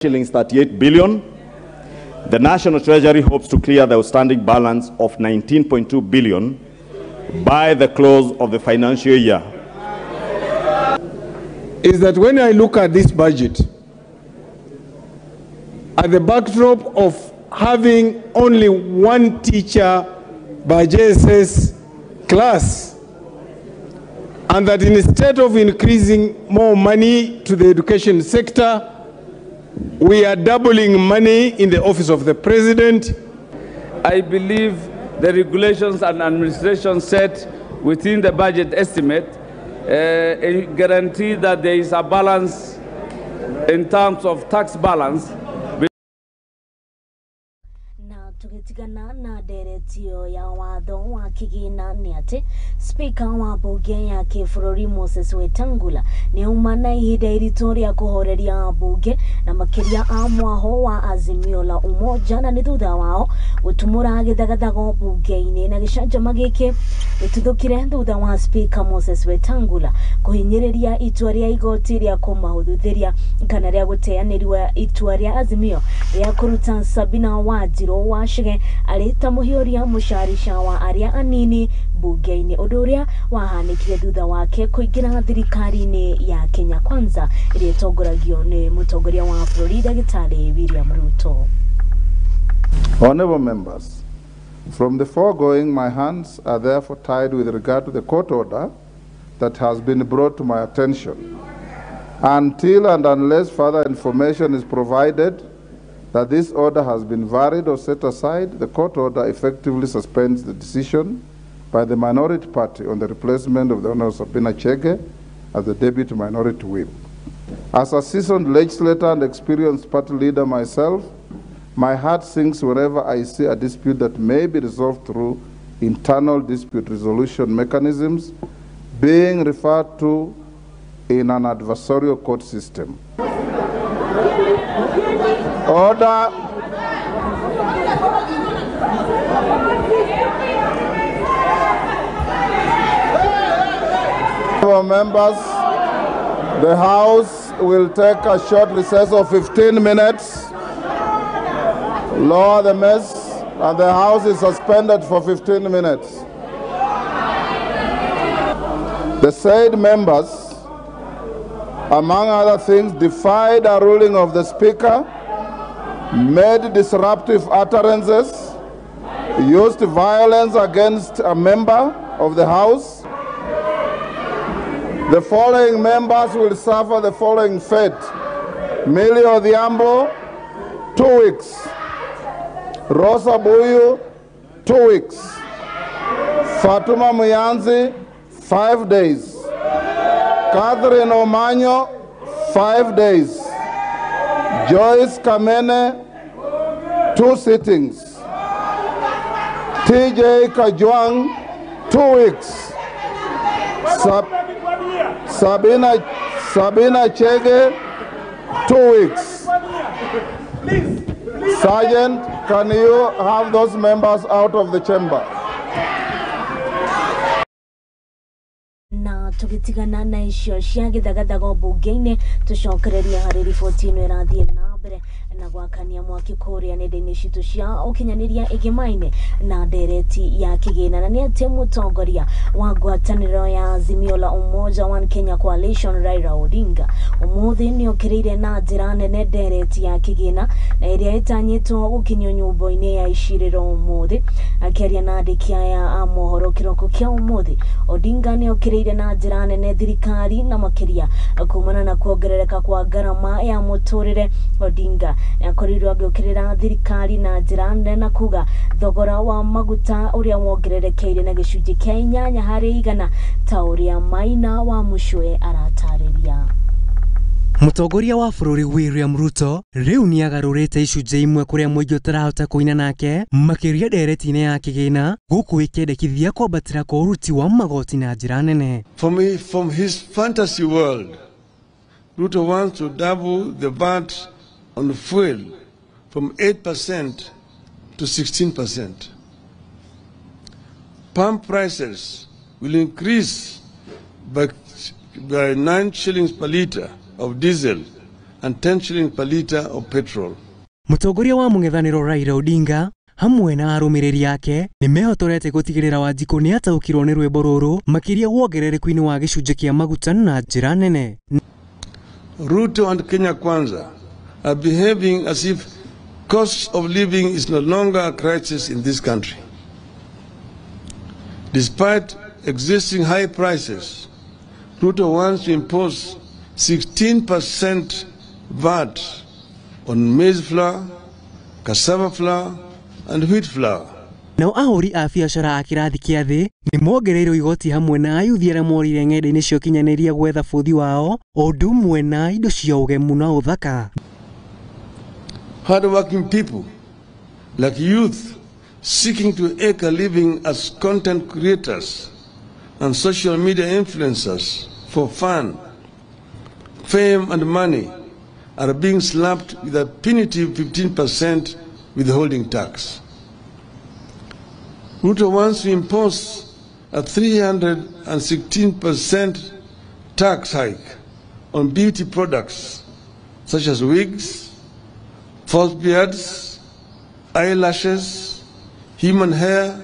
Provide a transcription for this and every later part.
Shillings 38 billion. The National Treasury hopes to clear the outstanding balance of 19.2 billion by the close of the financial year. Is that when I look at this budget, at the backdrop of having only one teacher by JSS class, and that instead of increasing more money to the education sector, we are doubling money in the office of the president. I believe the regulations and administration set within the budget estimate guarantee that there is a balance in terms of tax balance. Tugitigana na nderetio ya watho wa kigina ni ati Speaker wa bunge ya kibũrũri Moses Wetangula ni auma na ihinda iritũ rĩa kũhoreria bunge na makĩria a mwaho wa Azimio la Umoja, na nĩ thutha wao gũtumũra gĩthagathago bunge-inĩ. Na gĩcanjama gĩkĩ gĩtuthũkire thutha wa Speaker Moses Wetangula kũhinyĩrĩria itua rĩa igoti rĩa kũmahũthũthĩria kana rĩa gũteanĩria itua rĩa Azimio rĩa kũruta Sabina Wanjiru wa Chege arĩ ta mũhiũria mũcarica wa arĩa anini bunge-inĩ, ũndũ ũrĩa wahanĩkire thutha wake kũingĩra thirikari-inĩ ya Kenya Kwanza ĩrĩa ĩtongoragio nĩ mũtongoria wa bũrũri Ndagĩtarĩ William Ruto. Honorable members, from the foregoing, my hands are therefore tied with regard to the court order that has been brought to my attention. Until and unless further information is provided that this order has been varied or set aside, the court order effectively suspends the decision by the minority party on the replacement of the Honorable Sabina Chege as the deputy minority whip. As a seasoned legislator and experienced party leader myself, my heart sinks wherever I see a dispute that may be resolved through internal dispute resolution mechanisms being referred to in an adversarial court system. Order. Members, the House will take a short recess of 15 minutes. Lower the mess, and the House is suspended for 15 minutes. The said members, among other things, defied a ruling of the Speaker, made disruptive utterances, used violence against a member of the House. The following members will suffer the following fate: Millie Odhiambo, 2 weeks. Rosa Buyu, 2 weeks. Fatuma Muyanzi, 5 days. Catherine Omanyo, 5 days. Joyce Kamene, 2 sittings. TJ Kajwang, 2 weeks. Sabina Chege, 2 weeks. Sergeant, can you have those members out of the chamber? Na tugitigana na icio cia gĩthagathago bunge-inĩ, tũcokererie harĩ riboti ĩno ĩrathiĩ na mbere na gwakania mwaki kũrĩa nenda-inĩ citũ cia ũkinyanĩria ĩgĩmaine na ndereti ya kĩgĩna. Na nĩ atĩ mũtongoria wa ngwatanĩro ya Azimio la Umoja One Kenya Coalition Raila Odinga ũmũthĩ nĩ okĩrĩire na njĩra nene ndereti ya kĩgĩna na ĩrĩa ĩtanyĩtwo gũkinyio nyũmba-inĩ ya icirĩro ũmũthĩ. Akĩaria na andĩki aya a mohoro kĩroko kĩa ũmũthĩ, Odinga nĩ okĩrĩire na njĩra nene thirikari na makĩria kumana na kuongerereka kwa ngarama ya mũtũrĩre. Odinga akorirwo agĩũkĩrĩra thirikari na njĩra nene na kuga thogora wa maguta ũrĩa wongererekeire na gĩcunjĩ kĩa 8 harĩ igana, ta ũrĩa Maina wa Mũcwe aratarĩria. Mũtongoria wa bũrũri William Ruto rĩu nĩagarũrĩte icunjĩ imwe kũrĩa mũingĩ ũtarahota kũina nake makĩria ndereti-inĩ ya kĩgĩna, gũkũ ĩkĩendekithia kwambatĩra kwa ũruti wa magoti na njĩra nene. From his fantasy world, Ruto wants to double the VAT on fuel from 8% to 16%. Pump prices will increase by 9 shillings per litre of diesel and 10 shillings per litre of petrol. Mũtongoria wa mũng'ethanĩro Raila Odinga hamwe na arũmĩrĩri ake nĩ mehotorete gũtigĩrĩra Wanjikũ nĩ ataũkirwo nĩ rwĩmbo rũrũ makĩria wongerereku-inĩ wa gĩcunjĩ kĩa maguta na njĩra nene. Ruto and Kenya Kwanza are behaving as if cost of living is no longer a crisis in this country. Despite existing high prices, Ruto wants to impose 16% VAT on maize flour, cassava flour, and wheat flour. Nao ahũri a biacara a kĩrathi kĩa thĩ nĩ mongereirwo igoti hamwe na ayuthi arĩa morire ng'enda-inĩ cia ũkinyanĩria gwetha bũthi wao o ũndũ ũmwe na indo cia ũgemu na ũthaka. Hardworking people like youth seeking to make a living as content creators and social media influencers for fun, fame and money are being slapped with a punitive 15% withholding tax. Ruto wants to impose a 316% tax hike on beauty products such as wigs, false beards, eyelashes, human hair,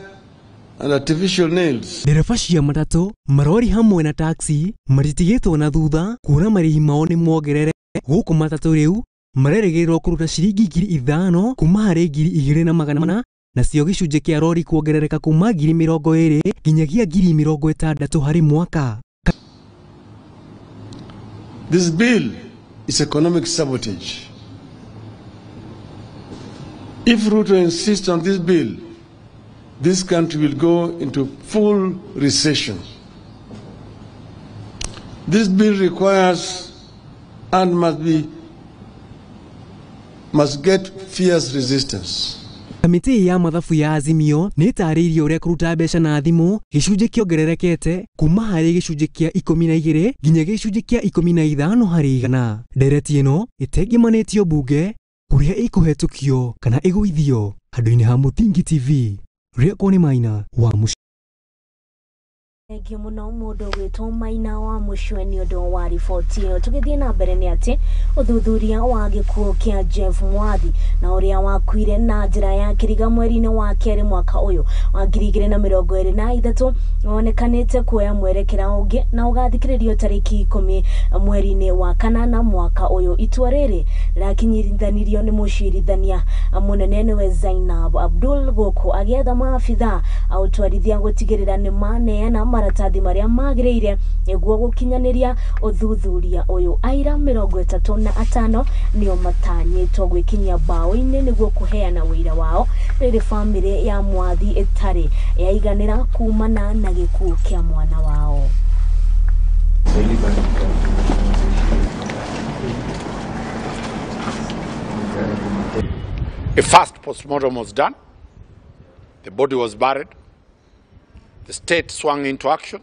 and artificial nails. Ndereba cia matatũ, marori hamwe na taxi matitigĩtwo na thutha kuona marĩhi mao nĩ mongerere gũkũ matatũ rĩu marerĩgĩrĩrwo kũruta ciringi 5,000 kuma harĩ 2,400 nacio gĩcunjĩ kĩa rori kuongerereka kuma 20,000 nginyagia 60,000 harĩ mwaka. This bill is economic sabotage. If Ruto insists on this bill, this country will go into full recession. This bill requires and must get fierce resistance. Kamĩtĩ ya mathabu ya Azimio nĩ ĩtarĩirie ũrĩa kũruta mbeca na thimũ gĩcunjĩ kĩongererekete kuma harĩ gĩcunjĩ kĩa 12 nginya gĩcunjĩ kĩa 15 harĩ igana. Ndereti ĩno ĩtengemanĩtio mbunge kũrĩa ĩkũhetũkio kana ĩgũithio handũ-inĩ ha Mũthingi TV. Rĩakwo nĩ Maina wa Mũciĩ. Thengiũ mũno mũndũ ũgwĩtwo Maina wa Mũcwe nĩ ũndũ wa riboti ĩyo. Tũgĩthiĩ na mbere nĩ atĩ ũthuthuria wa gĩkuũ kĩa Jeff Mwathi na ũrĩa wakuire na njĩra ya kĩriga mweri-inĩ wa kerĩ mwaka ũyũ wa 2023 wonekanĩte kuoya mwerekera ũngĩ na ũgathikĩrĩrio tarĩki 10 mweri-inĩ wa kanana mwaka ũyũ. Itua rĩrĩ rĩrakinyithanirio nĩ mũcirithania mũnene nĩwe Zainab Abdul gũkũ agĩetha maabitha a ũtwarithia gũtigĩrĩra nĩ maneana maratathi marĩa magĩrĩire nĩguo gũkinyanĩria ũthuthuria ũyũ. Aira 35 nĩo matanyĩtwo gwĩkinyia mbaũ-inĩ nĩguo kũheana ũira wao rĩrĩ bamĩrĩ ya Mwathi ĩtarĩ yaiganĩra kumana na gĩkuũ kĩa mwana wao. A first postmortem was done. The body was buried. The state swung into action,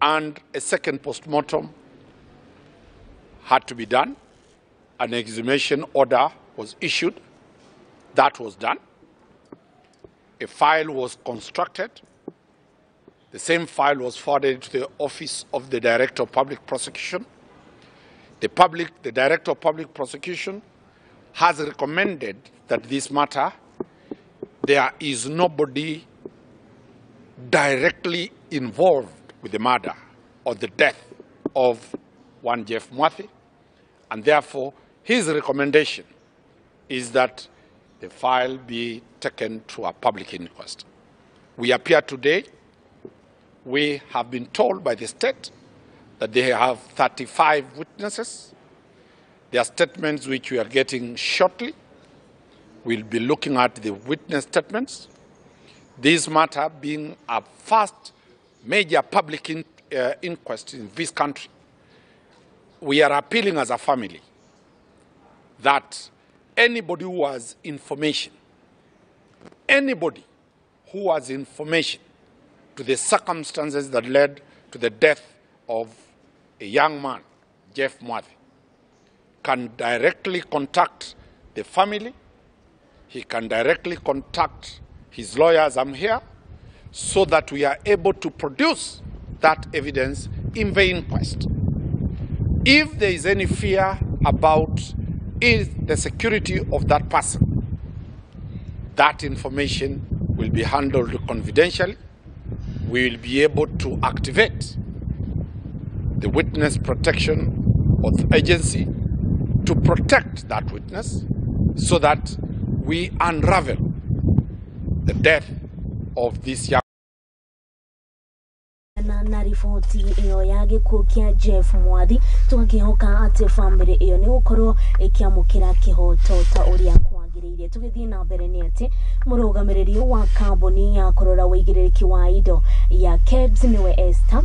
and a second postmortem had to be done. An exhumation order was issued. That was done. A file was constructed. The same file was forwarded to the Office of the Director of Public Prosecution. The Director of Public Prosecution has recommended that this matter, there is nobody directly involved with the murder or the death of one Jeff Mwathi, and therefore his recommendation is that the file be taken to a public inquest. We appear today. We have been told by the state that they have 35 witnesses. Their statements, which we are getting shortly, we'll be looking at the witness statements. This matter being a first major public inquest in this country, we are appealing as a family that anybody who has information, anybody who has information to the circumstances that led to the death of a young man, Jeff Mwathi, can directly contact the family. He can directly contact his lawyers. I'm here, so that we are able to produce that evidence in the inquest. If there is any fear about is the security of that person, that information will be handled confidentially. We will be able to activate the Witness Protection Agency to protect that witness so that we unravel the death of this young. Na riboti ĩyo ya gĩkuũ kĩa Jeff Mwathi, tũgakĩhoka atĩ bamĩrĩ ĩyo nĩ gũkorwo ĩkĩamũkĩra kĩhoto ta ũrĩa kwagĩrĩire. Tũgĩthiĩ na mbere nĩ atĩ mũrũgamĩrĩri wa kambuni ya kũrora ũigĩrĩrĩki wa indo ya KEBS nĩwe Esther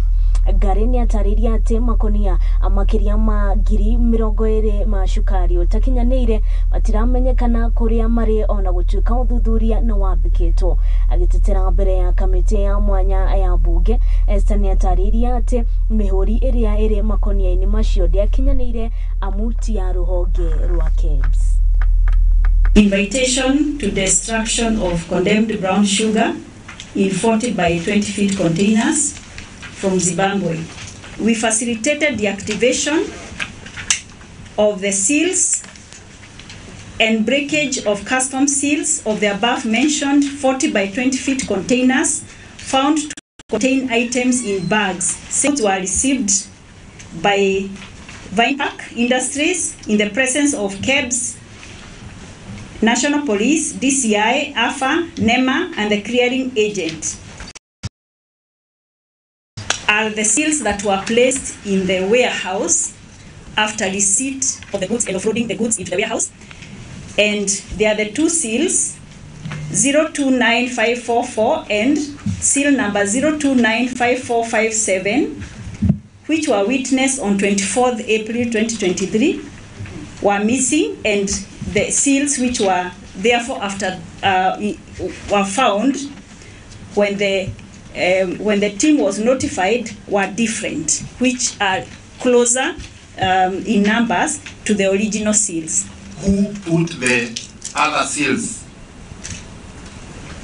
Ngari nĩ atarĩria atĩ makonia makĩria ma 20,000 ma cukari ũtakinyanĩire matiramenyekana kũrĩa marĩ ona gũtuĩka ũthuthuria nĩ wambĩkĩtwo. Agĩtetera mbere ya kamĩtĩ ya mwanya ya mbunge, Esther nĩ atarĩria atĩ mĩhũri ĩrĩa ĩrĩ makonia-inĩ macio ndĩakinyanĩire amu ti ya rũhonge rwa KEBS. Invitation to destruction of condemned brown sugar in 40 by 20 feet containers from Zimbabwe. We facilitated the activation of the seals and breakage of custom seals of the above mentioned 40 by 20 feet containers found to contain items in bags. Seals were received by Vinepark Industries in the presence of KEBS, National Police, DCI, AFA, NEMA, and the clearing agent. Are the seals that were placed in the warehouse after receipt of the goods and offloading the goods into the warehouse. And they are the two seals, 029544 and seal number 0295457, which were witnessed on 24th April 2023, were missing, and the seals which were therefore after were found when the team was notified were different, which are closer in numbers to the original seals. Who put the other seals?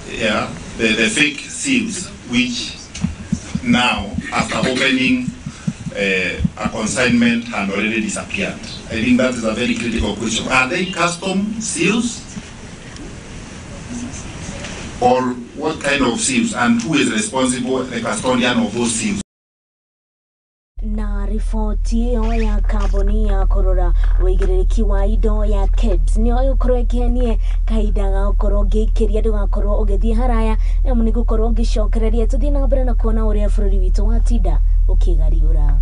Yeah, the fake seals, which now, after opening a consignment, had already disappeared. I think that is a very critical question. Are they custom seals? Or what kind of seals, and who is responsible, the custodian of those seals? Na riboti ĩyo ya kambuni ya kũrora ũigĩrĩrĩki wa indo ya KEBS nĩyo ĩgũkorwo ĩkĩhenie kahinda ga gũkorwo ngĩikĩria, ndũgakorwo ũgĩthiĩ haraya nĩamu nĩ ngũkorwo ngĩcokereria. Tũthiĩ na mbere na kuona ũrĩa bũrũri witũ watinda ũkĩgariũra.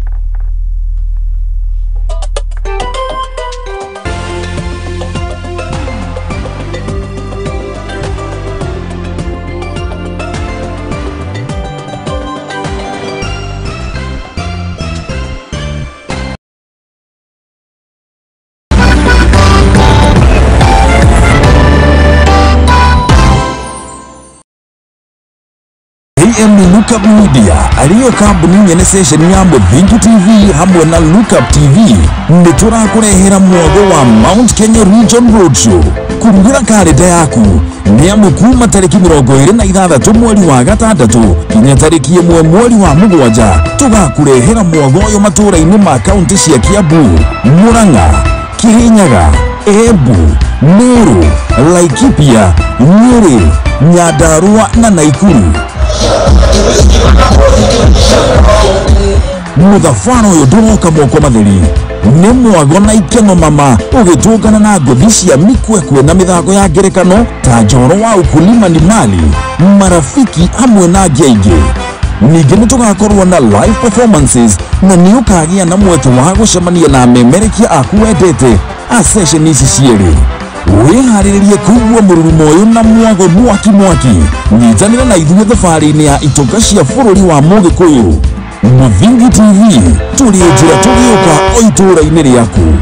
AM Lookup Media ariyo kambuni nyene station ya Muthingi TV hamwe na Lookup TV nĩ tũrakũrehera mwago wa Mount Kenya Region Roadshow. Kurugĩra karenda yaku nĩ amu kuma tarĩki 26 mweri wa 6 nginya tarĩki 1 mweri wa 7 tũgakũrehera mwago ũyũ matũũra-inĩ ma kaunti cia Kiambu, Murang'a, Kirinyaga, Embu, Meru, Laikipia, Nyeri, Nyandarua na Naikuru. Mũthabara ũyũ ndũroka moko matheri nĩ mwago na ikeno mama ũgĩtũngana na ngũthi cia mĩkwekwe na mĩthako ya ngerekano ta njoro wa ukulima ni mali, marafiki hamwe na angĩ aingĩ. Ningĩ nĩ tũgakorwo na live performances na nĩ ũkagĩa na mweke wa gũcemania na amemerekia aku wendete a session ici cierĩ. Wĩharĩrĩrie kũigua mũrurumo ũyũ na mwago mwaki mwaki. Nyitanĩra na ithuĩ thabarĩ-inĩ ya itonga cia bũrũri wa Mũgĩkũyũ. Muthingi TV tũrĩ njĩra tũgĩũka o itũũra-inĩ rĩaku.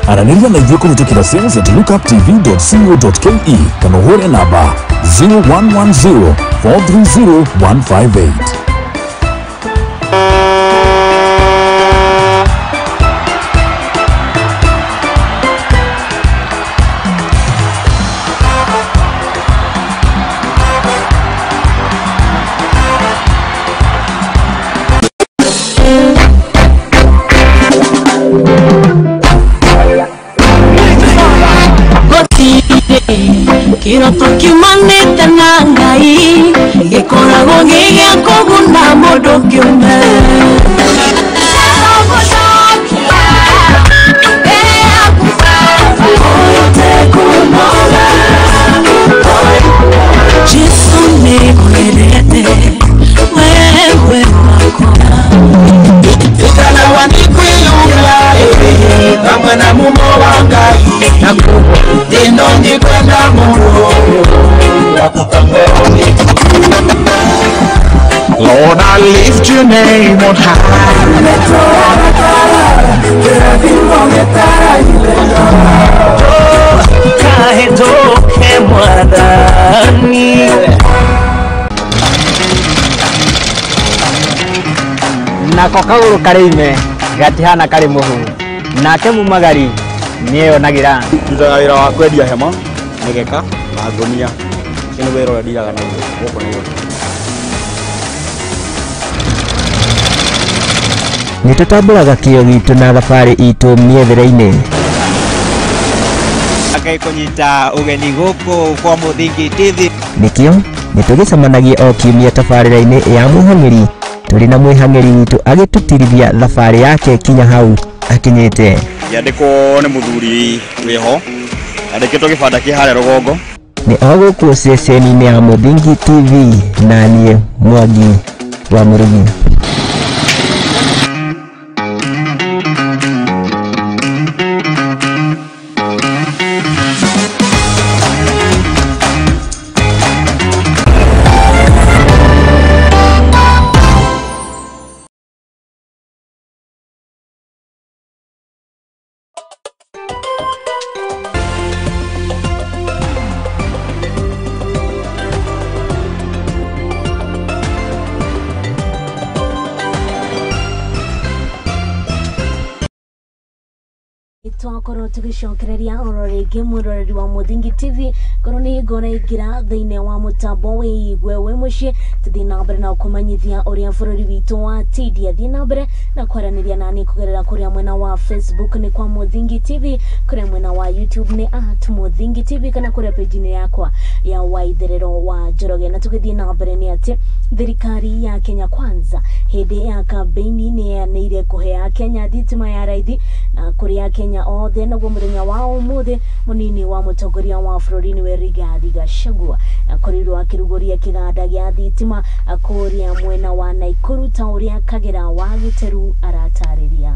Aranĩria na ithuĩ kũhĩtũkĩra sales at lookuptv.co.ke kana ũhũre namba 0110 430 158. Kĩroto kiumanĩte na Ngai gĩkoragwo gĩ gĩa kũguna mũndũ kĩũmbe. Jesu nĩngwendete wewe wakwa. Ikana wanikwiyumya kamwe na mumo wa Ngai ino njikwenda muno. Lord, I lift your name on high. Nako kagũrũ karĩ ime gatihana karĩ mũhu nake mumagari nĩeyonagĩra. Ndutaga wĩra wa kwendia hema, mĩgeka na ngũnia. Ũcio nĩ wĩra ũrĩa ndiraga naguo gũkũ Nairobi. Nĩtũtambũraga kĩo gitũ na thabarĩ itũ mĩethere-inĩ. Ngai kũnyita ũgeni gũkũ kwa Mũthingi TV. Nĩkĩo nĩtũgĩcemanagia o kiumia tabarĩra-inĩ ya Mũhang'ĩri tũrĩ na mwĩhang'ĩri witũ agĩtũtirithia thabarĩ yake kinya hau akinyĩte. Ngĩandĩkwo nĩ mũthuri wĩho andĩkĩtwo gĩbanda kĩ harĩa rũgongo. Nĩ o gũkũ ceceni-inĩ ya Mũthingi TV na niĩ Mwangi wa Mũrĩmi. Twakorwo tugicokereria oro rĩngĩ mwĩroreri wa Mũthingi TV korwo nĩ hingo ũraingĩra thĩinĩ wa mũtambo wĩigue wĩ mũciĩ tũthiĩ na mbere na kũmenyithia ũrĩa bũrũri witũ wa tindia. Thiĩ na mbere na kwaranĩria nani kũgerera kũrĩa mwena wa Facebook nĩ kwa Mũthingi TV, kũrĩa mwena wa YouTube nĩ @Mũthingi TV kana kũrĩa page-inĩ yakwa ya Waitherero wa Njoroge. Na tũgĩthiĩ na mbere nĩ atĩ thirikari ya Kenya Kwanza hĩndĩ ya kambeini nĩ yeranĩire kũhe Akenya thitima ya raithi na kũrĩ Akenya othe. Naguo mũthenya wa ũmũthĩ mũnini wa mũtongoria wa bũrũri nĩwe Rigathi Gachagua akorirwo akĩrugũria kĩganda gĩa thitima kũrĩa mwena wa Nakuru ta ũrĩa Kagera wa Gĩteru aratarĩria.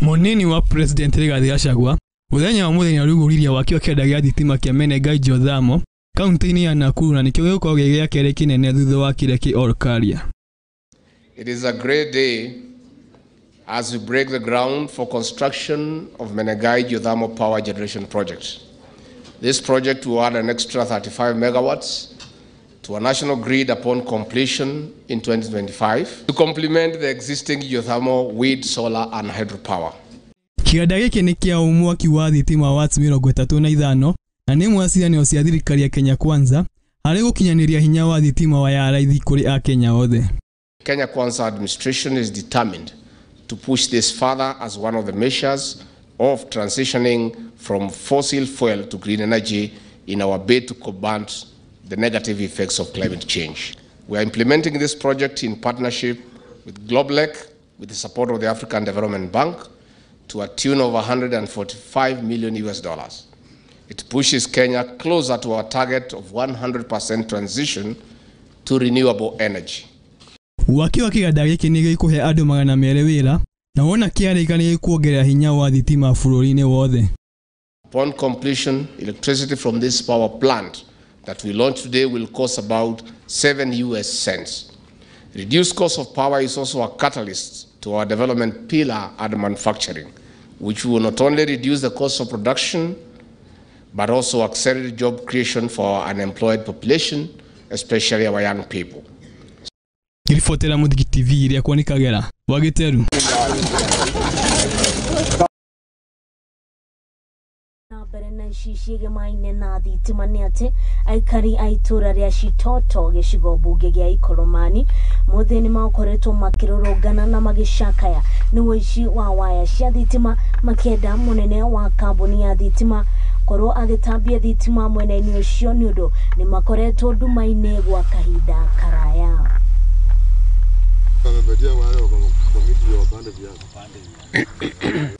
Mũnini wa President Rigathi Gachagua mũthenya wa mũthenya arugũririe waki wa kĩganda gĩa thitima kĩa Menengai Geothermal kaunti-inĩ ya Nakuru na nĩkĩo gĩgũkorwo gĩ gĩa kerĩ kĩnene thutha wa kĩrĩa kĩ Olkaria. It is a great day as we break the ground for construction of Menengai Geothermal Power Generation Project. This project will add an extra 35 megawatts to our national grid upon completion in 2025 to complement the existing geothermal, wind, solar, and hydropower. Kĩganda gĩkĩ nĩ kĩa mwaki wa thitima watts 35 na nĩ ĩmwe ya ciĩranĩro cia thirikari ya Kenya Kwanza harĩ gũkinyanĩria hinya wa thitima wa ya raithi kũrĩ Akenya othe. Kenya Kwanza administration is determined to push this further as one of the measures of transitioning from fossil fuel to green energy in our bid to combat the negative effects of climate change. We are implementing this project in partnership with Globeleq, with the support of the African Development Bank, to a tune of $145 million. It pushes Kenya closer to our target of 100% transition to renewable energy. Waki wa kĩganda gĩkĩ nĩ gĩkũhe andũ 200 wĩra na wona kĩarĩka nĩ gĩkuongerera hinya wa thitima bũrũri-inĩ wothe. Upon completion, electricity from this power plant that we launch today will cost about 7 US cents. Reduced cost of power is also a catalyst to our development pillar and manufacturing, which will not only reduce the cost of production, but also accelerate job creation for our unemployed population, especially our young people. Ngĩribotera Mũthingi TV rĩakwa nĩ Kagera wa Gĩteru. Mbere na Ici ciĩgemaine na thitima nĩ atĩ aikari a itũra rĩa Citoto gĩcigo mbunge gĩa Ikolomani mũthĩ nĩ makoretwo makĩrũrũngana na magĩcakaya nĩ ũici wa waya cia thitima, makĩenda mũnene wa kambuni ya thitima korwo agĩtambia thitima mwena-inĩ ũcio nĩ ũndũ nĩ makoretwo nduma-inĩ gwa kahinda karaya.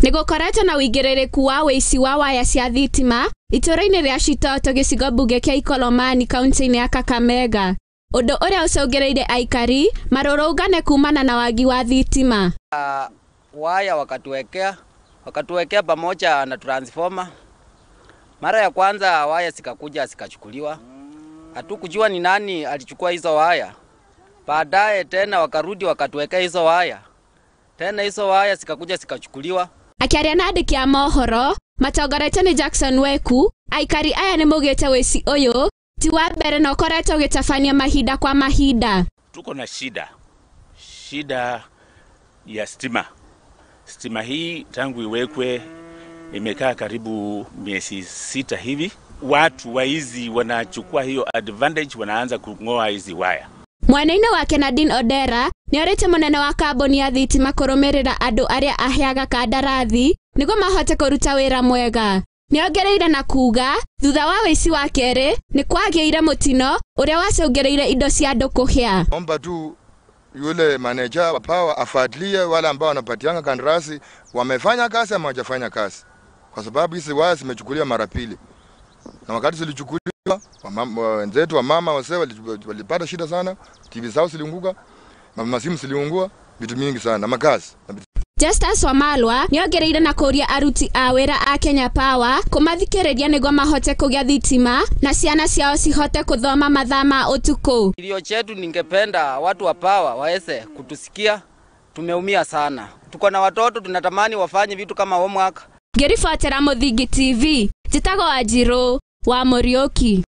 Nĩgũkoretwo na ũigĩrĩrĩku wa ũici wa waya cia thitima itũra-inĩ rĩa Citoto gĩcigo mbunge kĩa Ikolomani kaunti-inĩ ya Kakamega, ũndũ ũrĩa ũcũngĩrĩirie aikari marũrũngane kumana na wagi wa thitima. Waya wakatuwekea pamoja na transformer. Mara ya kwanza waya zikakuja zikachukuliwa, hatukujua ni nani alichukua hizo waya. Baadaye tena wakarudi wakatuwekea hizo waya. Tena hizo waya zikakuja zikachukuliwa. Akiaria na andĩki a mohoro matongoretio nĩ Jackson Weku, aikari aya nĩ maugĩte ũici ũyũ ti wa mbere na ũkoretwo ũgĩtabania mahinda kwa mahinda. Tuko na shida ya stima. Stima hii tangu iwekwe imekaa karibu miezi 6 hivi. Watu waizi wanachukua hiyo advantage, wanaanza kungoa hizi waya. Mwena-inĩ wake Nadine Odera nĩorĩtie mũnene wa kambuni ya thitima kũrũmĩrĩra andũ arĩa aheaga kandarathi nĩguo mahote kũruta wĩra mwega. Nĩongereire na kuga thutha wa ũici wa kerĩ nĩ kwagĩire mũtino ũrĩa wacũngĩrĩirie indo cia andũ kũhĩa. Omba tu yule manager wa power afuatilie wale ambao wanapatianga kandarasi wamefanya kazi ama hawajafanya kazi, kwa sababu hizi waya zimechukuliwa mara pili, na wakati zilichukuliwa wenzetu wa mama wazee walipata shida sana, TV zao ziliunguka, masimu ziliungua, vitu mingi sana, makazi. Justus Wamalwa nĩongereire na kũũria aruti a wĩra a Kenya Power kũmathikĩrĩria nĩguo mahote kũgĩa thitima na ciana ciao cihote kũthoma mathaa ma ũtukũ. Kilio chetu, ningependa watu wa power waweze kutusikia. Tumeumia sana, tuko na watoto tunatamani wafanye vitu kama homework. Ngĩribotera Mũthingi TV, njĩtagwo Wanjirũ wa Mũriũki.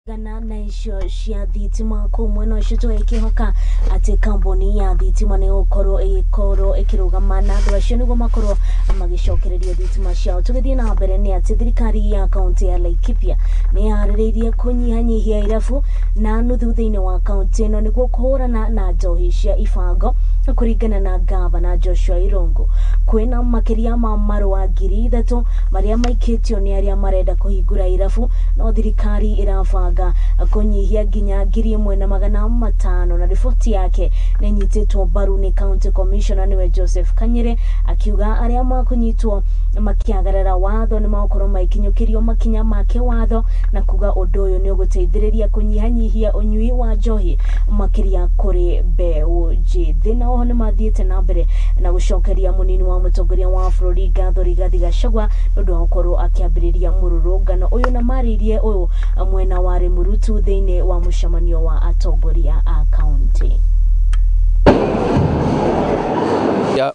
Gana na icio cia thitima kũu mwena ũcio tũgĩkĩhoka atĩ kambuni ya thitima nĩ gũkorwo ĩgĩkorwo ĩkĩrũgama na andũ acio nĩguo makorwo magĩcokererio thitima ciao. Tũgĩthiĩ na mbere nĩ atĩ thirikari ya kaunti ya Laikipia nĩ yarĩrĩirie kũnyihanyihia irabu na nuthu thĩinĩ wa kaunti ĩno nĩguo kũhũrana na njohi cia ibango. Kũringana na gavana Joshua Irungu, kwĩna makĩria ma marũa 3,000 marĩa maikĩtio nĩ arĩa marenda kũhingũra irabu, no thirikari ĩrabanga kũnyihia nginya 1,500. Na riboti yake nĩ ĩnyitĩtwo mbaru nĩ county commissioner nĩwe Joseph Kanyere, akiuga arĩa makũnyitwo makĩagarara watho nĩ magũkorwo magĩkinyũkĩrio makinya make watho, na kuga ũndũ ũyũ nĩ ũgũteithĩrĩria kũnyihanyihia ũnyui wa njohi makĩria kũrĩ mbeũ njĩthĩ. Na oho nĩ mathiĩte na mbere na gũcokeria mũnini wa mũtongoria wa bũrũri ngatho Rigathi Gachagua nĩ ũndũ wa gũkorwo akĩambĩrĩria mũrũrũngano ũyũ, na marĩirie ũyũ mwena wa Rĩmũrutu thĩinĩ wa mũcemanio wa atongoria a kaunti.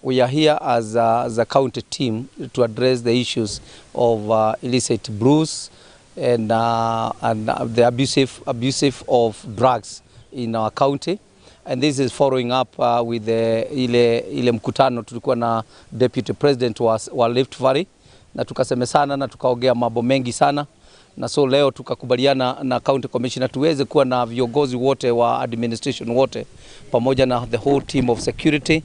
We are here as a county team to address the issues of illicit brews and the abusive of drugs in our county. And this is following up with the ile mkutano tulikuwa na Deputy President wa Rift Valley, na tukasemesana na tukaongea mambo mengi sana, na so leo tukakubaliana na County Commissioner tuweze kuwa na viongozi wote wa administration wote pamoja na the whole team of security,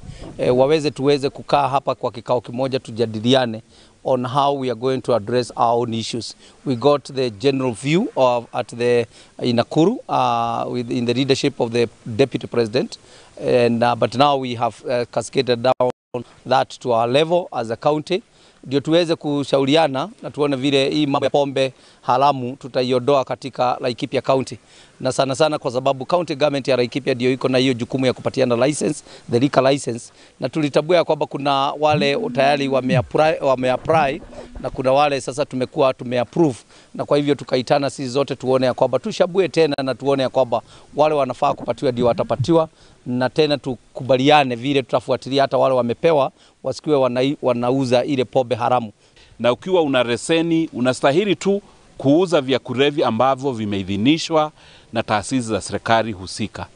waweze tuweze kukaa hapa kwa kikao kimoja tujadiliane on how we are going to address our own issues. We got the general view of at the in Nakuru in the leadership of the Deputy President, and but now we have cascaded down that to our level as a county, ndio tuweze kushauriana na tuone vile hii mambo ya pombe haramu tutaiondoa katika Laikipia County, na sana sana kwa sababu county government ya Laikipia ndio iko na hiyo jukumu ya kupatiana license, the liquor license, na tulitambua kwamba kuna wale tayari wameapply na kuna wale sasa tumekuwa tumeapprove, na kwa hivyo tukaitana sisi zote tuone ya kwamba tushabue tena na tuone ya kwamba wale wanafaa kupatiwa ndio watapatiwa, na tena tukubaliane vile tutafuatilia hata wale wamepewa wasikiwe wanauza ile pombe haramu. Na ukiwa una reseni unastahili tu kuuza vya kulevya ambavyo vimeidhinishwa na taasisi za serikali husika.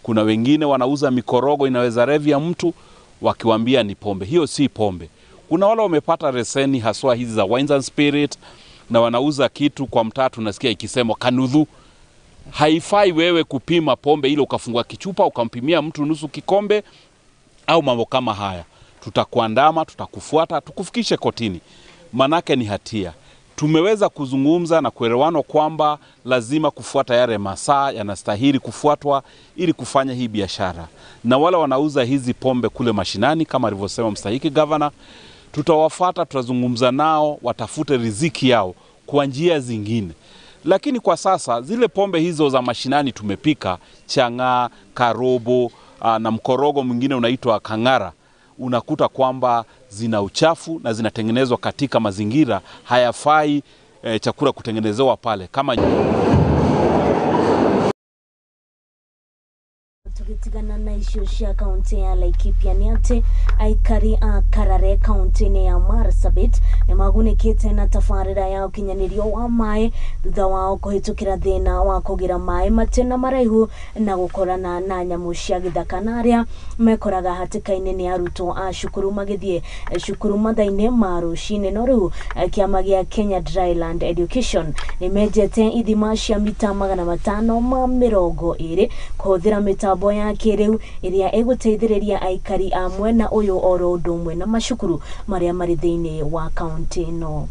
Kuna wengine wanauza mikorogo inaweza revya mtu. wakiwaambia ni pombe. Hiyo si pombe. Kuna wale wamepata leseni haswa hizi za wines and spirit na wanauza kitu kwa mtaa, tunasikia ikisemwa kanudhu. Haifai wewe kupima pombe ile ukafungua kichupa ukampimia mtu nusu kikombe au mambo kama haya. Tutakuandama, tutakufuata, tukufikishe kotini. Manake ni hatia. Tumeweza kuzungumza na kuelewana kwamba lazima kufuata yale masaa yanastahili kufuatwa ili kufanya hii biashara. Na wale wanauza hizi pombe kule mashinani kama alivyosema mstahiki governor, tutawafuata, tutazungumza nao, watafute riziki yao kwa njia zingine. Lakini kwa sasa zile pombe hizo za mashinani tumepika chang'aa, karobo na mkorogo mwingine unaitwa kangara, unakuta kwamba zina uchafu na zinatengenezwa katika mazingira hayafai chakula kutengenezewa pale kama. Tugitigana na icio cia kaunti ya Laikipia ni ati aikari a Karare kaunti-inĩ ya Marsabit nĩ magunĩkĩte na tabarĩra ya ũkinyanĩrio wa maĩ thutha wao kũhĩtũkĩra thĩna wa kũgĩra maĩ matĩna maraihu na gũkorana na nyamũ cia gĩthaka, na arĩa mekoraga hatĩka-inĩ nĩ arutwo a cukuru magĩthiĩ cukuru mathaa-inĩ ma rũcinĩ. No rĩu kĩama gĩa Kenya Dryland Education nĩ menjete ithima cia mita 520 kũhũthĩra mĩtambo ya kĩrĩu ĩrĩa ĩgũteithĩrĩria aikari a mwena ũyũ oro ũndũ ũmwe na macukuru marĩa marĩ thĩinĩ wa kaunti ĩno.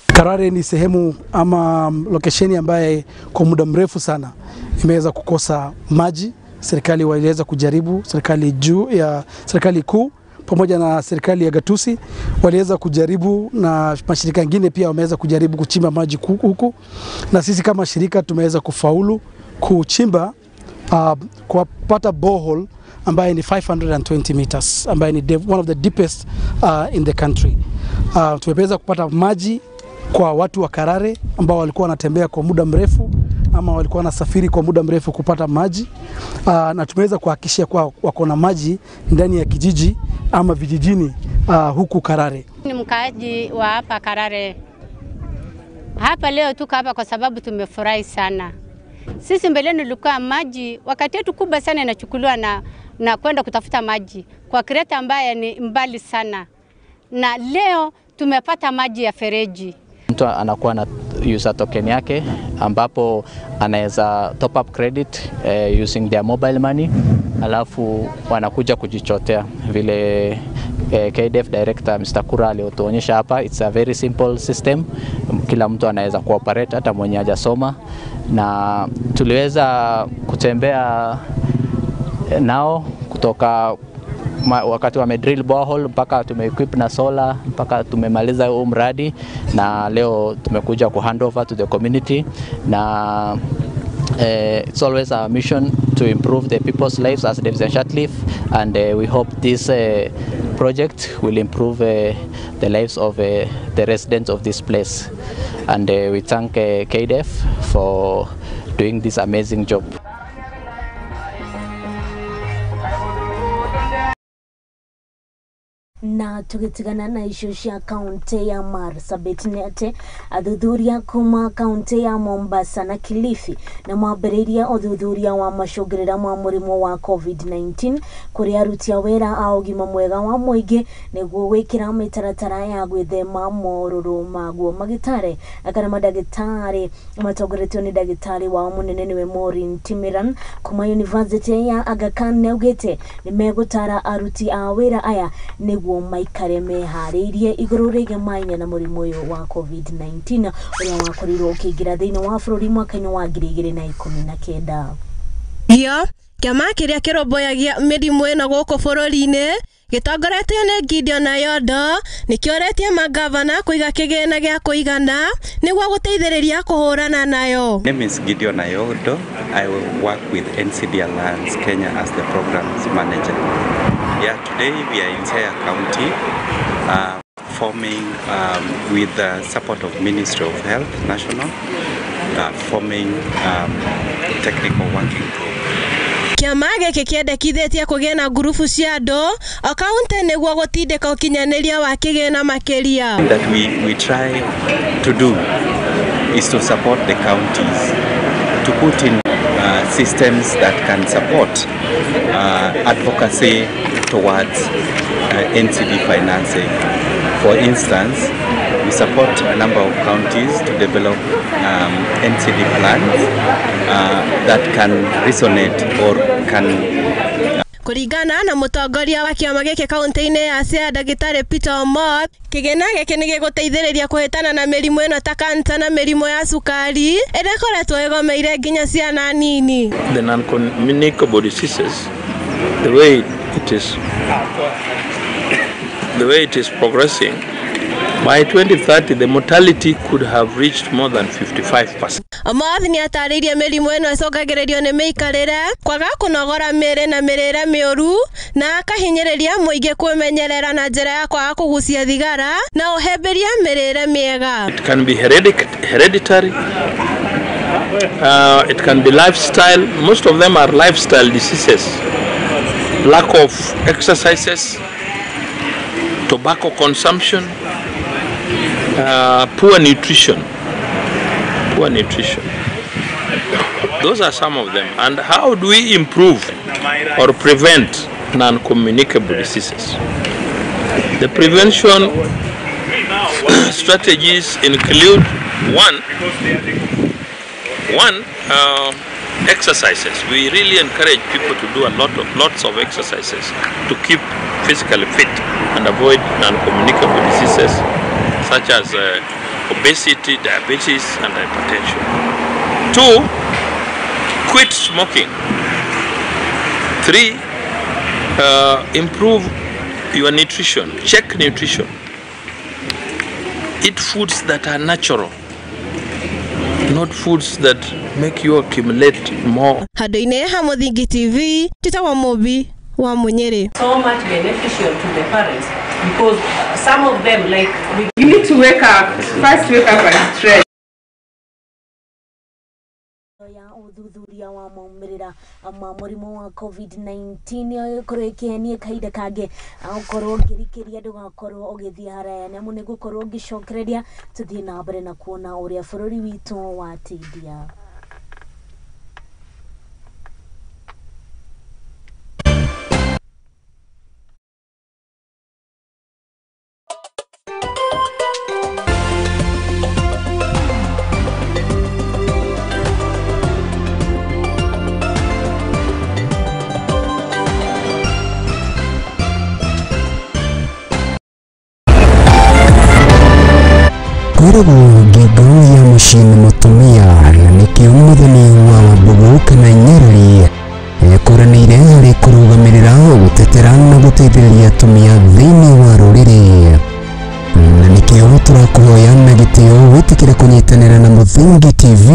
Karare ni sehemu ama lokesheni ambaye kwa muda mrefu sana imeweza kukosa maji. Serikali waliweza kujaribu, serikali juu ya serikali kuu pamoja na serikali ya gatusi waliweza kujaribu, na mashirika mengine pia wameweza kujaribu kuchimba maji huku, na sisi kama shirika tumeweza kufaulu kuchimba kupata borehole ambaye ni 520 meters, ambaye ni one of the deepest in the country. Tumeweza kupata maji kwa watu wa Karare ambao walikuwa wanatembea kwa muda mrefu ama walikuwa wanasafiri kwa muda mrefu kupata maji, na tumeweza kuhakikisha kwa wako na maji ndani ya kijiji ama vijijini huku Karare. Ni mkaaji wa hapa Karare. Hapa leo tuko hapa kwa sababu tumefurahi sana. Sisi mbeleni tulikuwa maji wakati wetu kubwa sana inachukuliwa na kwenda kutafuta maji kwa kreta ambaye ni mbali sana. Na leo tumepata maji ya fereji. Mtu anakuwa na user token yake ambapo anaweza top up credit using their mobile money, alafu wanakuja kujichotea vile KDF director Mr. Kura aliotuonyesha hapa. It's a very simple system, kila mtu anaweza kuoperate hata mwenye hajasoma, na tuliweza kutembea nao kutoka wakati wame drill borehole mpaka tume-equip na solar mpaka tumemaliza huu mradi, na leo tumekuja ku hand over to the community. Na it's always our mission to improve the people's lives as Davis and Shirtliff, and we hope this project will improve the lives of the residents of this place, and we thank KDF for doing this amazing job. Na tugitigana na icio cia kaunti ya Marsabit nĩ atĩ athuthuria kuma kaunti ya Mombasa na Kilifi na mwambĩrĩirie ũthuthuria wa macũngĩrĩra ma mũrimũ wa COVID-19 kũrĩ aruti a wĩra a ũgima mwega wa mũingĩ nĩguo gwĩkĩra mĩtaratara ya gwĩthema morũrũ maguo. Magĩtare kana mandagĩtarĩ matongoretio nĩ ndagĩtarĩ wao mũnene nĩwe Maureen Timiran kuma University ya Aga Khan nĩaugĩte nĩmegũtara aruti a wĩra aya nĩguo maikare meharĩirie igũrũ rĩgiĩ maina na mũrimũ ũyũ wa COVID-19 ũrĩa wakorirwo ũkĩingĩra thĩinĩ wa bũrũri mwaka-inĩ wa 2019. Gio kĩama kĩrĩa kĩrũmbũyagia mĩrimũ ĩno gũkũ bũrũri-inĩ gĩtongoretio nĩ Gideon Ayondo nĩkĩoretie magavana kũiga kĩgĩna gĩa kũigana nĩguo gũteithĩrĩria kũhũrana nayo. My name is Gideon Ayondo. I work with NCD Alliance Kenya as the programs manager. Yeah, today we are in Siaya County forming with the support of Ministry of Health National, forming technical working group. Kĩama gĩkĩ kĩendekithĩtie kũgĩa na ngurubu cia andũ o kaunti nĩguo gũtindĩka ũkinyanĩria wa kĩgĩna makĩria. That we try to do is to support the counties to put in systems that can support advocacy towards NCD financing. For instance, we support a number of counties to develop NCD plans that can resonate or can Kũringana na mũtongoria wa kĩama gĩkĩ kaunti-inĩ ya Siaya ndagĩtarĩ Peter Omoth, kĩgĩna gĩkĩ nĩ gĩgũteithĩrĩria kũhĩtana na mĩrimũ ĩno ta kansa na mĩrimũ ya cukari ĩrĩa ĩkoretwo ĩgomeire nginya ciana nini. The non-communicable diseases, the way it is progressing, by 2030 the mortality could have reached more than 55%. Omoth nĩ atarĩirie mĩrimũ ĩno ĩcũngagĩrĩrio nĩ mĩikarĩre, kwaga kũnogora mĩĩrĩ na mĩrĩre mĩũru, na akahinyĩrĩria mũingĩ kwĩmenyerera na njĩra ya kwaga kũgucia thigara na ũhĩmbĩria mĩrĩre mĩega. It can be hereditary, it can be lifestyle. Most of them are lifestyle diseases, lack of exercises, tobacco consumption, poor nutrition. Those are some of them. And how do we improve or prevent non-communicable diseases? The prevention strategies include one, exercises. We really encourage people to do lots of exercises to keep physically fit and avoid non-communicable diseases such as obesity, diabetes, and hypertension. 2, quit smoking. 3, improve your nutrition. Check nutrition. Eat foods that are natural, not foods that make you accumulate more. Handũ-inĩ ha Mũthingi TV, njĩtagwo Mũmbi wa Mũnyĩrĩ. So much beneficial to the parents because some of them, like, you need to wake up first, wake up and stretch. Ya ũthuthuria wa maumĩrĩra ma mũrimũ wa COVID-19 ĩkorwo ĩkĩhenia kahinda kangĩ, ũkorwo ũngĩrikĩria ndũgakorwo ũgĩthiĩ haraya nĩamu nĩngũkorwo ngĩcokereria tũthiĩ na mbere na kuona ũrĩa bũrũri witũ watindia. Kwĩragwo ngingo ya mũciĩ nĩ mũtumia na nĩkĩo mũthoni wa Wambugu kana Nyarari ekũranĩire harĩ kũrũgamĩrĩra, gũtetera na gũteithĩrĩria atumia thĩinĩ wa rũrĩrĩ, na nĩkĩo tũrakũhoya na gĩtĩo wĩtĩkĩre kũnyitanĩra na Mũthingi TV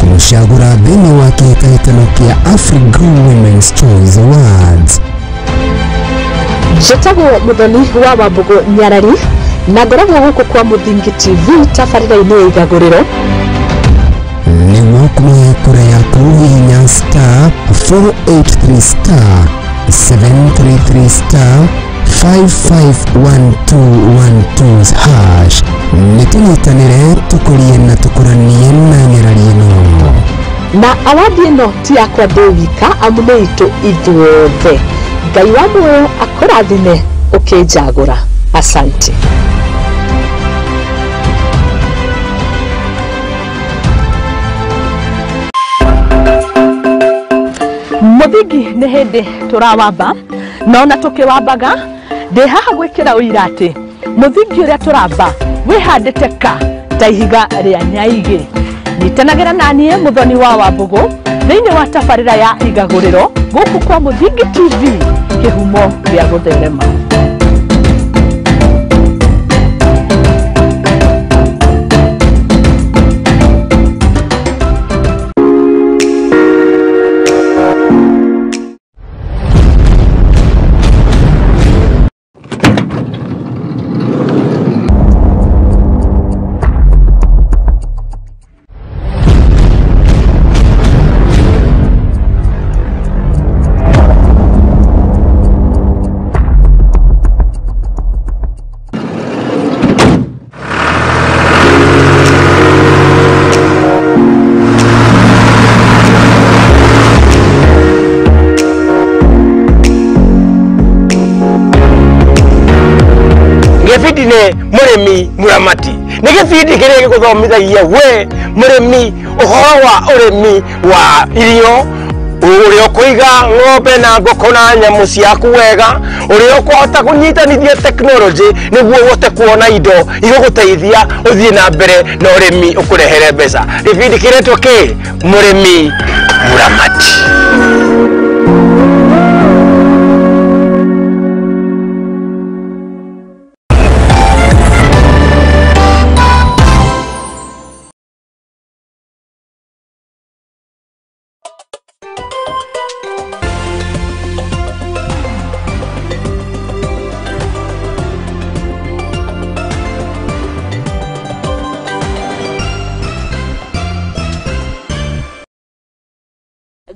kũmũcagũra thĩinĩ wa kĩhĩtahĩtano kĩa Africa Women's Choice Awards. Njĩtagwo Mũthoni wa Wambugu Nyarari na ngoragwo gũkũ kwa Mũthingi TV tabarĩra-inĩ ya Igagũrĩro. Nĩguo kũmũhe kura yaku hihinya star 483 star 733 star 551212 hash. Nĩtũnyitanĩre tũkũrie na tũkũranie na nyarari ĩno. Na awadi ĩno ti yakwa ndĩ wika, amu nĩ itũ ithuothe. Ngai wa muoyo akũrathime ũkĩnjagũra. Asante. Mũthingi nĩ hĩndĩ tũrawamba na ona tũkĩwambaga ndĩ haha gwĩkĩra ũira atĩ mũthingi ũrĩa tũramba wĩhandĩte ka ta ihiga rĩa nyaigĩ. Nyitanagĩra na niĩ Mũthoni wa Wambugu thĩinĩ wa tabarĩra ya Igagũrĩro gũkũ kwa Mũthingi TV, kĩhumo gĩa gũtherema. Nĩ Mũrĩmi Mũramati. Nĩ gĩbindi kĩrĩa gĩgũthomithagia we mũrĩmi ũhoro wa ũrĩmi wa irio, ũrĩa ũkũiga ng'ombe na ngũkũ na nyamũ ciaku wega, ũrĩa ũkũhota kũnyitanithia tekinoronjĩ nĩguo ũhote kuona indo igũgũteithia ũthiĩ na mbere na ũrĩmi ũkũrehere mbeca. Gĩbindi kĩretwo kĩ? Mũrĩmi Mũramati.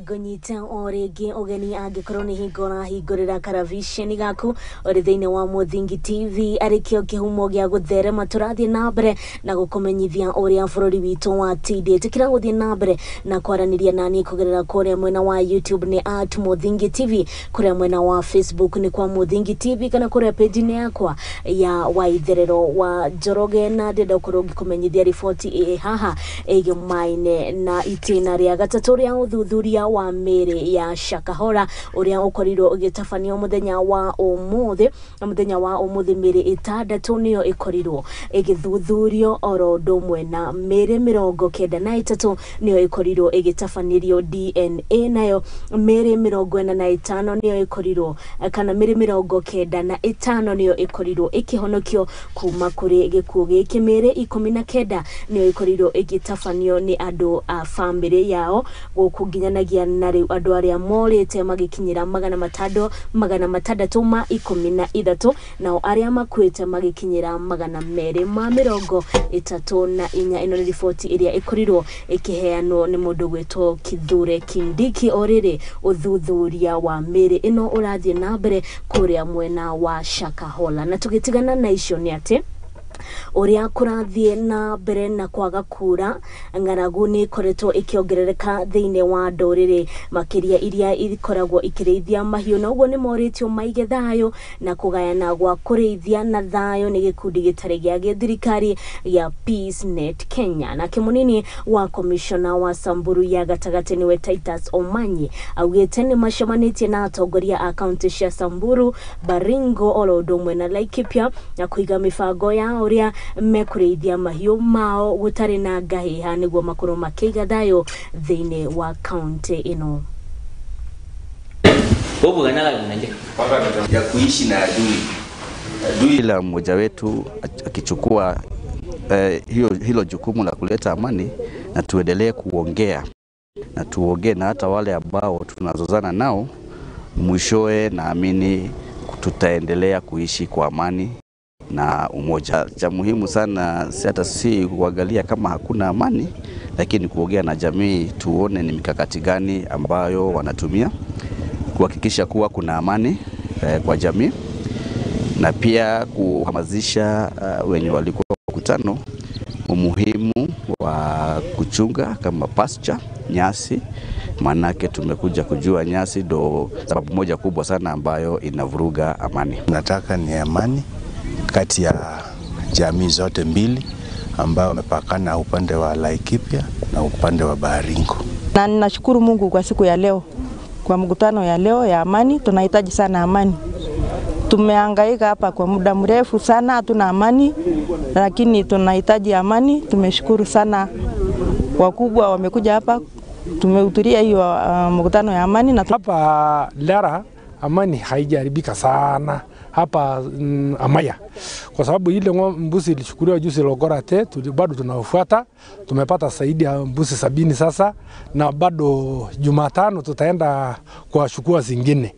Ngũnyita o rĩngĩ ũgeni angĩkorwo nĩ hingo ũrahingũrĩra karaviceni gaku ũrĩ thĩinĩ wa Mũthingi TV arĩ kĩo kĩhumo gĩa gũtherema. Tũrathiĩ na mbere na gũkũmenyithia ũrĩa bũrũri witũ watindĩte. Kĩra gũthiĩ na mbere na kwaranĩria naniĩ kũgerera kũrĩa mwena wa YouTube nĩ @Mũthingi TV, kũrĩa mwena wa Facebook nĩ kwa Mũthingi TV, kana kũrĩa page-inĩ yakwa ya Waitherero wa Njoroge. Na ndĩrenda gũkorwo ngĩkũmenyithia riboti ĩ haha ĩgĩmaine na itĩna rĩa gatatũ rĩa ũthuthuria wa mĩĩrĩ ya Shakahola ũrĩa ũkorirwo ũgĩtabanio mũthenya wa ũmũthĩ. Na mũthenya wa ũmũthĩ mĩĩrĩ 6 nĩyo ĩkorirwo ĩgĩthuthurio, oro ũndũ ũmwe na mĩĩrĩ 93 nĩyo ĩkorirwo ĩgĩtabanĩrio DNA, nayo mĩĩrĩ 45 nĩyo ĩkorirwo kana mĩĩrĩ 95 nĩyo ĩkorirwo ĩkĩhonokio kuma kũrĩ gĩkuũ gĩkĩ. Mĩĩrĩ 19 nĩyo ĩkorirwo ĩgĩtabanio nĩ andũ a bamĩrĩ yao gũkũ nginyanagia na rĩu andũ arĩa morĩte magĩkinyĩra 613, nao arĩa makuĩte magĩkinyĩra 234. Ĩno nĩ riboti ĩrĩa ĩkorirwo ĩkĩheanwo nĩ mũndũ gwĩtwo Kithure Kindiki. O rĩrĩ ũthuthuria wa mĩĩrĩ ĩno ũrathiĩ na mbere kũrĩa mwena wa Shakahola. Na tũgĩtigana na icio nĩ atĩ ũrĩa kũrathiĩ na mbere na kwaga kura, ng'aragu nĩ ĩkoretwo ĩkĩongerereka thĩinĩ wa ndũrĩrĩ makĩria iria ikoragwo ikĩrĩithia mahiũ, na ũguo nĩ morĩtio maige thayũ na kũgayana gwa kũrĩithia na thayũ nĩ gĩkundi gĩtarĩ gĩa gĩthirikari gĩa PeaceNet Kenya. Nake mũnini wa komishona wa Samburu ya gatagatĩ nĩwe Titus Omanyi augĩte nĩ macemanĩtie na atongoria a kaunti cia Samburu, Baringo oro ũndũ ũmwe na Laikipia na kũiga mĩbango ya ũrĩa mekũrĩithia mahiũ mao gũtarĩ na ngahĩha nĩguo makorwo makĩiga thayũ thĩinĩ wa kaunti ĩno. Ya kuishi na adui. Kila mmoja wetu akichukua hilo jukumu la kuleta amani, na tuendelee kuongea na tuongee na hata wale ambao tunazozana nao, mwishowe naamini tutaendelea kuishi kwa amani na umoja. Cha muhimu sana si hata si kuangalia kama hakuna amani, lakini kuongea na jamii tuone ni mikakati gani ambayo wanatumia kuhakikisha kuwa kuna amani kwa jamii, na pia kuhamasisha wenye walikuwa mkutano umuhimu wa kuchunga kama pasture, nyasi. Manake tumekuja kujua nyasi ndo sababu moja kubwa sana ambayo inavuruga amani. Nataka ni amani kati ya jamii zote mbili ambao wamepakana upande wa Laikipia na upande wa Baringo. Na ninashukuru Mungu kwa siku ya leo, kwa mkutano ya leo ya amani. Tunahitaji sana amani. Tumehangaika hapa kwa muda mrefu sana, hatuna amani, lakini tunahitaji amani. Tumeshukuru sana wakubwa wamekuja hapa, tumehudhuria hiyo mkutano ya amani. Na hapa Lara amani haijaharibika sana hapa Amaya, kwa sababu ile mbuzi ilichukuliwa juzi Logorate, bado tunaofuata. Tumepata zaidi ya mbuzi 70 sasa, na bado Jumatano tutaenda kuwachukua zingine.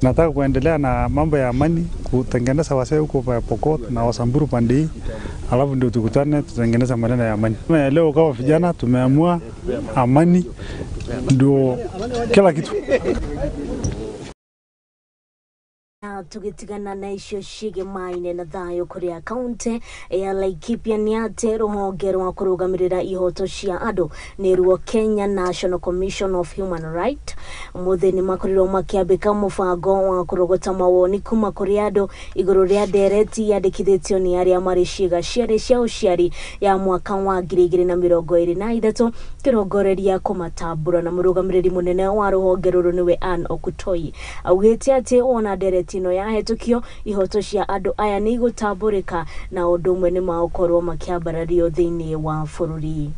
Nataka kuendelea na mambo ya amani, kutengeneza wasee huko Pokot na Wasamburu pande hii, alafu ndio tukutane tutengeneza maneno ya amani. Leo kama vijana tumeamua amani ndio kila kitu. Na tugitigana na icio ciĩgemaine na thayũ kũrĩa kaunti ya Laikipia nĩ atĩ rũhonge rwa kũrũgamĩrĩra ihoto cia andũ nĩruo Kenya National Commission of Human Rights mũthĩ nĩ makorirwo makĩambĩka mũbango wa kũrogota mawoni kuma kũrĩ andũ igũrũ rĩa ndereti yandĩkithĩtio nĩ arĩa marĩ ciĩga cierĩ cia ũciari ya mwaka wa 2023 kĩrongoreria kũmatambũra. Na mũrũgamĩrĩri mũnene wa rũhonge rũrũ nĩwe Ann Okutoi augĩte atĩ wona ndereti ĩno yahetũkio ihoto cia andũ aya nĩ igũtambũrĩka na ũndũ ũmwe nĩ magũkorwo makĩambarario thĩinĩ wa bũrũri.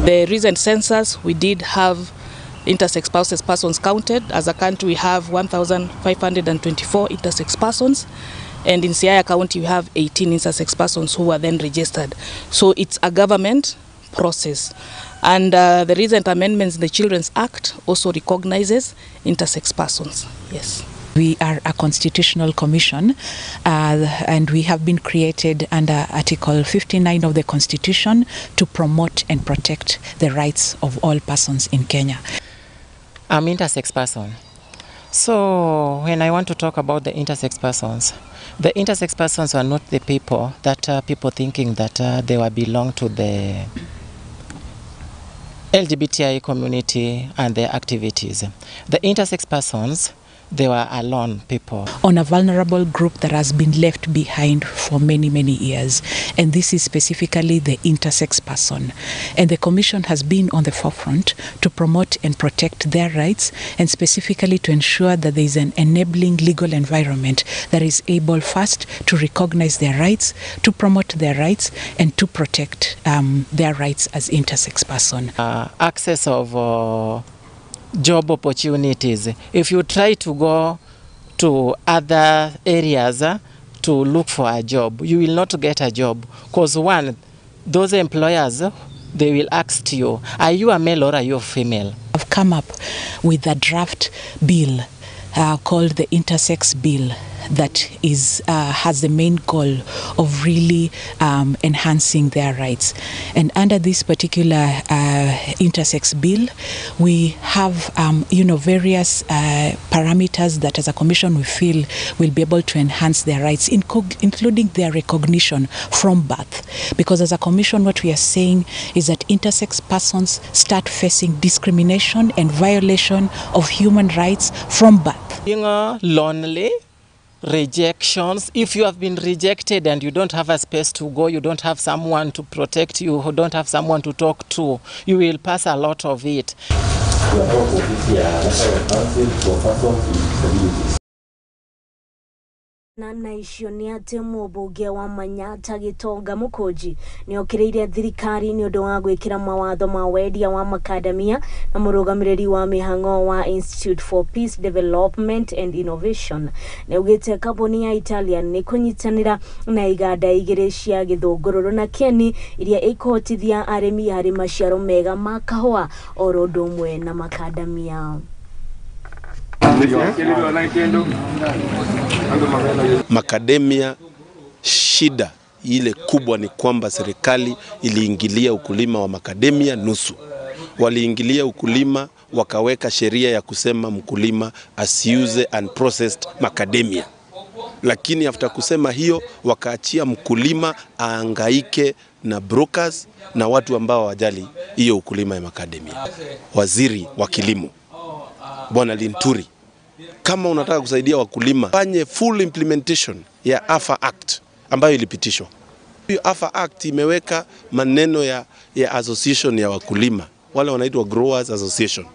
The recent census, we did have intersex spouses persons counted. As a country, we have 1,524 intersex persons, and in Siaya County, we have 18 intersex persons who were then registered. So it's a government process. And the recent amendments in the Children's Act also recognizes intersex persons. Yes. We are a constitutional commission and we have been created under Article 59 of the Constitution to promote and protect the rights of all persons in Kenya. I'm intersex person. So when I want to talk about the intersex persons are not the people that people thinking that they were belong to the LGBTI community and their activities. The intersex persons, they were alone people. On a vulnerable group that has been left behind for many, many years. And this is specifically the intersex person. And the Commission has been on the forefront to promote and protect their rights, and specifically to ensure that there is an enabling legal environment that is able first to recognize their rights, to promote their rights, and to protect their rights as intersex person. Access of job opportunities. If you try to go to other areas to look for a job, you will not get a job because one, those employers, they will ask you, are you a male or are you a female? I've come up with a draft bill called the Intersex Bill that is has the main goal of really enhancing their rights. And under this particular intersex bill, we have various parameters that as a commission we feel will be able to enhance their rights, including their recognition from birth. Because as a commission, what we are saying is that intersex persons start facing discrimination and violation of human rights from birth. Being lonely, rejections. If you have been rejected and you don't have a space to go, you don't have someone to protect you, you don't have someone to talk to, you will pass a lot of it. Na icio nĩ atĩ mũmbunge wa Manyatta Gĩtonga Mũkũnji nĩ okĩrĩire thirikari nĩ ũndũ wa gwĩkĩra mawatho ma wendia wa makadamia na mũrũgamĩrĩri wa mĩhang'o wa Institute for Peace Development and Innovation nĩ augĩte kambuni ya Italian nĩ kũnyitanĩra na iganda igĩrĩ cia Gĩthũngũrũrũ na Keni iria ikũhotithia arĩmi harĩ maciaro mega ma kahũa oro ũndũ ũmwe na makadamia. Makademia, shida ile kubwa ni kwamba serikali iliingilia ukulima wa makademia nusu. Waliingilia ukulima wakaweka sheria ya kusema mkulima asiuze unprocessed makademia. Lakini after kusema hiyo wakaachia mkulima aangaike na brokers na watu ambao wajali hiyo ukulima ya makademia. Waziri wa kilimo Bwana Linturi, kama unataka kusaidia wakulima, fanye full implementation ya AFA Act ambayo ilipitishwa. Hiyo AFA Act imeweka maneno ya association ya wakulima, wale wanaitwa Growers Association,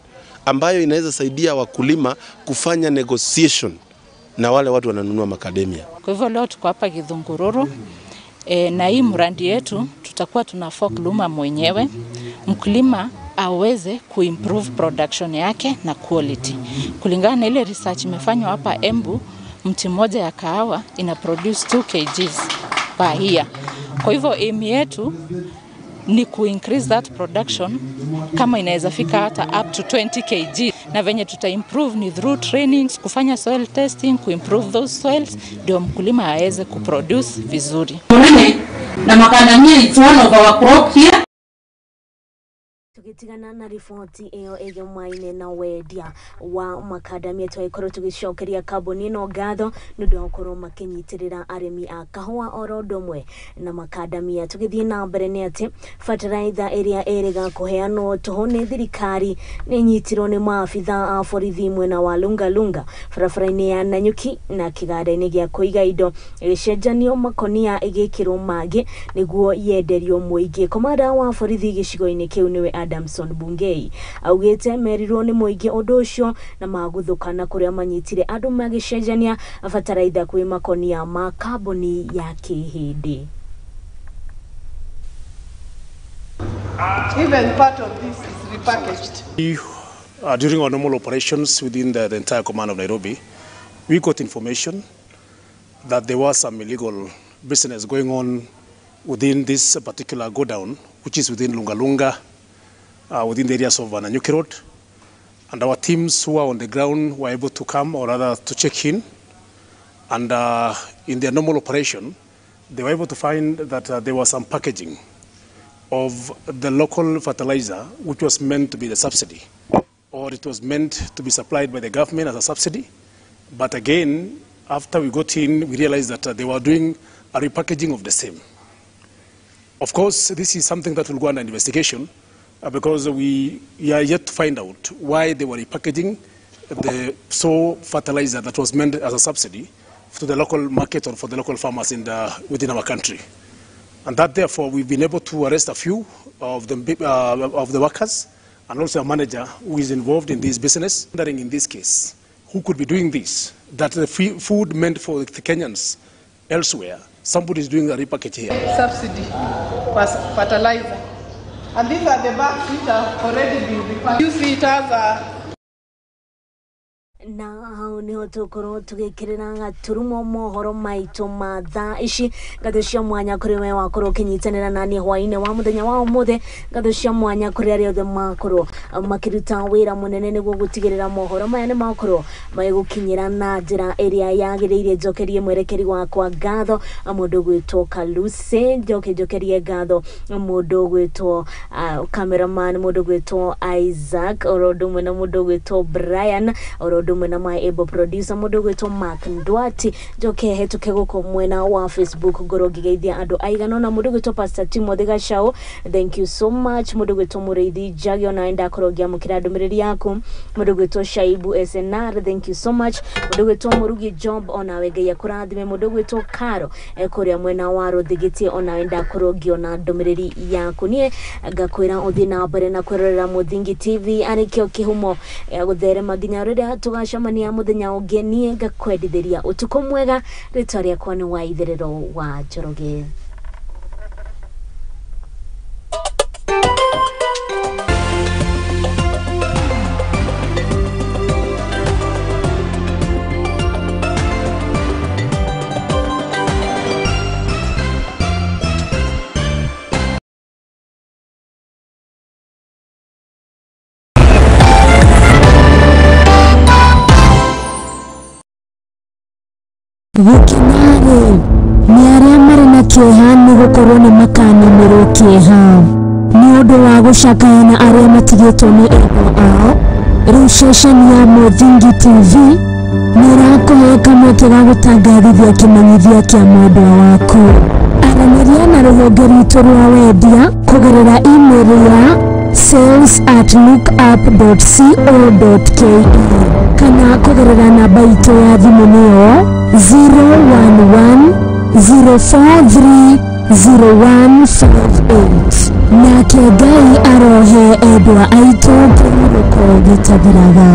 ambayo inaweza saidia wakulima kufanya negotiation na wale watu wananunua makademia. Kwa hivyo leo tuko hapa Githungururu na hii mradi yetu tutakuwa tunafok luma mwenyewe, mkulima aweze kuimprove production yake na quality. Kulingana na ile research imefanywa hapa Embu, mti mmoja ya kahawa ina produce 2 kg per year. Kwa hivyo aim yetu ni ku-increase that production kama inaweza fika hata up to 20 kg. Na venye tuta improve ni through trainings, kufanya soil testing, ku-improve those soils ndio mkulima aweze kuproduce vizuri. Na makadamia it's one of our crop here. Tũgĩtigana na riboti ĩyo ĩgemaine na wendia wa makadamia, twagĩkorwo tũgĩcokeria kambuni ĩno ngatho nĩ ũndũ wa gũkorwo makĩnyitĩrĩra arĩmi a kahũa oro ũndũ ũmwe na makadamia. Tũgĩthiĩ na mbere nĩ atĩ bataraitha ĩrĩa ĩrĩga kũheanwo tũhũ nĩ thirikari nĩ ĩnyitirwo nĩ maabitha a borithi mwena wa Lungalunga barabara-inĩ ya Nanyuki na kĩganda-inĩ gĩa kũiga indo ĩgĩcenjanio makonia ĩgĩkĩrwo mangĩ nĩguo yenderio mũingĩ. Komanda wa borithi gĩcigo-inĩ kĩu nĩwe Adamson Bungei augĩte merirwo nĩ mũingĩ ũndũ ũcio na maguthũkana kũrĩa manyitire andũ magĩcenjania bataraitha kwĩ makonia ma kambuni ya Kĩhĩndĩ. Even part of this is repackaged. During our normal operations within the entire command of Nairobi, we got information that there was some illegal business going on within this particular go-down, which is within Lungalunga, within the areas of Nanyuki Road. And our teams who are on the ground were able to come, or rather to check in. And in their normal operation, they were able to find that there was some packaging of the local fertilizer, which was meant to be the subsidy, or it was meant to be supplied by the government as a subsidy. But again, after we got in, we realized that they were doing a repackaging of the same. Of course, this is something that will go under investigation, because we are yet to find out why they were repackaging the so fertilizer that was meant as a subsidy to the local market or for the local farmers in the, within our country. And that, therefore, we've been able to arrest a few of the workers and also a manager who is involved in this business. Wondering in this case, who could be doing this, that the food meant for the Kenyans elsewhere, somebody is doing a repackage here. Subsidy was fertilizer. And these are the bags which have already been repackaged. You see it as a na hau niho tukorwo tugikirira gaturumo mohoro maitu ma thaa ici. Ngatho cia mwanya kuri we wakorwo ukinyitanira nani hwaine wa muthenya wa umuthi. Ngatho cia mwanya kuri aria othe makorwo makiruta wira munene niguo gutigirira mohoro maya ni makorwo magigukinyira na njira iria yagiriire. Njokerie mwerekeri wakwa ngatho mundu gwitwo Kaluse, njoke njokerie ngatho mundu gwitwo cameraman mundu gwitwo Isaac oro ndumwe na mundu gwitwo Brian oro ndumwe na my able producer mundu gwitwo Mark Ndwati. Njoke hetuke guku mwena wa Facebook ngorwo ngigeithia andu aigana na mundu gwitwo Pastor Timothy Gachau, thank you so much. Mundu gwitwo Muriithi Njagi ona ndakorwo ngiamukira ndumiriri yaku. Mundu gwitwo Shaibu SNR, thank you so much. Mundu gwitwo Murugi Job onawe Ngai akurathime. Mundu gwitwo Karo kuria mwena wa Ruthigitie onawe ndakorwo ngiona ndumiriri yaku. Nie ngakwira uthie na mbere na kwirorera Muthingi TV arikio kihumo ya gutherema nginya riria tugacemania muthenya ungi. Nie ngakwendithiria utuku mwega. Ritwa riakwa ni wa Itherero wa Njoroge. Gũkenarĩ nĩ arĩa marĩ na kĩeha nĩ gũkorwo nĩ makaniinĩrwo kĩeha nĩ ũndũ wa gũcakaya na arĩa matigĩtwo nĩ endwa ao. Rĩu ceceni ya Muthingi TV nĩ ĩrakũhe kamweke ga gũtangathithia kĩmenyithia kĩa mwendwa waku. Aranĩria na rũhonge rwitũ rwa wendia kũgerera email ya sales@lookup.co.ke kana kũgerera namba itũ ya thimũ nĩyo 011 043 0158. Nake Ngai arohe endwa aitũ kĩhurũko gĩtathiraga.